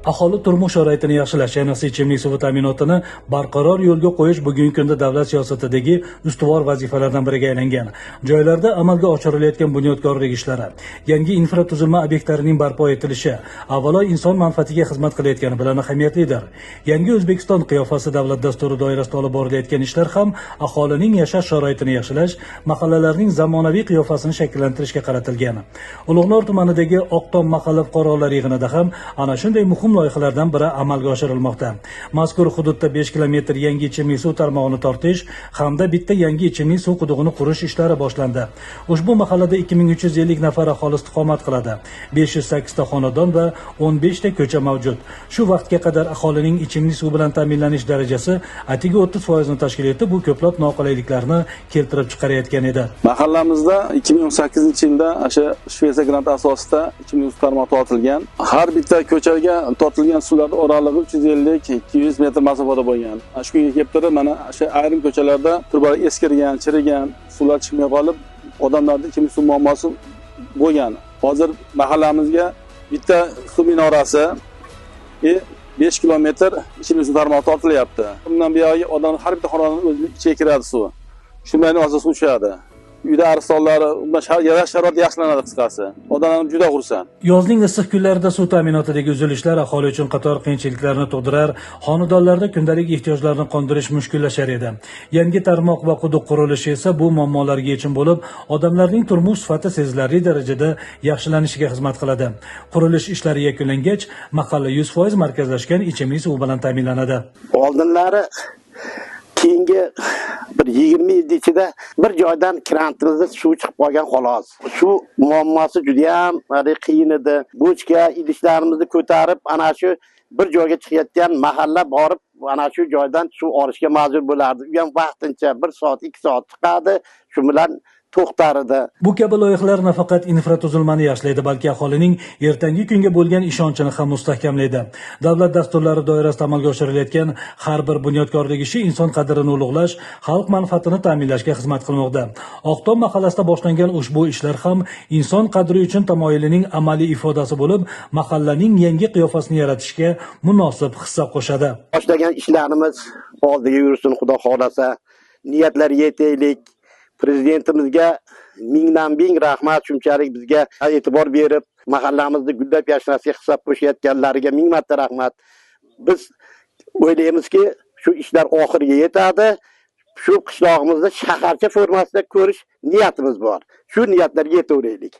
Aholi turmush sharoitini yaxshilash, ayniqsa ichimlik suvi ta'minotini barqaror yo'lga qo'yish bugungi kunda davlat siyosatidagi ustuvor vazifalardan biriga aylangan. Joylarda amalga oshirilayotgan bunyodkorlik ishlari, yangi infratuzilma obyektlarining barpo etilishi avvalo inson manfaatiga xizmat qilayotgani bilan ahamiyatlidir. Yangi O'zbekiston qiyofasi davlat dasturi doirasida olib borilayotgan ishlar ham aholining yashash sharoitini yaxshilash, mahallalarning zamonaviy qiyofasini shakllantirishga qaratilgan. Ulug'nor tumanidagi Oqtom mahalla fuqarolar yig'inida ham ana shunday muhim loyihalardan biri amalga oshirilmoqda. Mazkur hududda 5 kilometr yangi ichimlik suv tarmog'ini tortish hamda bitta yangi ichimlik suv qudug'ini qurish ishlari boshlandi. Ushbu mahallada 2350 nafar aholi istiqomat qiladi. 508 ta xonadon va 15 ta ko'cha mavjud. Shu vaqtga qadar aholining ichimlik suv bilan ta'minlanish darajasi atigi 30% ni tashkil etib, bu ko'plab noqulayliklarni keltirib chiqarayotgan edi. Mahallamizda 2018-yilda o'sha Shvetsiya granti asosida ichimlik suv tarmog'i tortilgan. Har bitta ko'chaga tortilgan suvlar oralig'i 350-200 metr masofada bo'lgan. Shu kunga kelib turib, mana o'sha ayrim ko'chalarda trubalar eskirgan, chirigan, suvlar chiqmay qolib, odamlarda ichimlik suv muammosi bo'lgan. Hozir mahallamizga bitta suv minorasi 5 kilometr ichimlik suv tarmog'i tortilyapti. Bundan buyog'i odam har bitta xonadonning o'zining ichiga kiradi suv. Shu bilan ozoda suv tushadi. Uyda aristonlari, yashash sharoiti yaxshilanadi qisqasi. Odamlar juda xursand. Yozning issiq kunlarida suv ta'minotidagi uzilishlar aholi uchun qator qiyinchiliklarni tug'dirar, xonadonlarda kundalik ehtiyojlarni qondirish mushkullashar edi. Yangi tarmoq va quduq qurilishi esa bu muammolarga yechim bo'lib, odamlarning turmush sifati sezilarli darajada yaxshilanishiga xizmat qiladi. Qurilish ishlari yakunlangach, mahalla 100% markazlashgan ichimlik suvi bilan ta'minlanadi. Oldinlari keyingi bir 20 yil ichida bir joydan krantimizda suv chiqib qolgan xolos. Shu muammosi juda ham qiyin edi. Bochka idishlarimizni ko'tarib ana shu bir joyga chiqayotgan mahalla borib ana shu joydan suv olishga majbur bo'lardi. U ham vaqtincha 1 soat, 2 soat chiqadi, shu bilan to'xtar edi. Bu kabi loyihalar nafaqat infratuzilmani yaxshilaydi, balki aholining ertangi kunga bo'lgan ishonchini ham mustahkamlaydi. Davlat dasturlari doirasida amalga oshirilayotgan har bir bunyodkorlik ishi inson qadrini ulug'lash, xalq manfaatini ta'minlashga xizmat qilmoqda. Oqtom mahallasida boshlangan ushbu ishlar ham inson qadri uchun tamoyilining amaliy ifodasi bo'lib, mahallaning yangi qiyofasini yaratishga munosib hissa qo'shadi. Boshlagan ishlarimiz oldiga yursin, Xudo xohlasa. Niyatlarga yetaylik. Prezidentimizga mingdan ming rahmat, shunchalik bizga e'tibor berib, mahallamizni gullab yashnashiga hissa qo'shayotganlariga ming marta rahmat. Biz o'ylaymizki, shu ishlar oxiriga yetadi. Shu qishlog'imizni shaharcha formasida ko'rish niyatimiz bor. Shu niyatlarga yetaveraylik.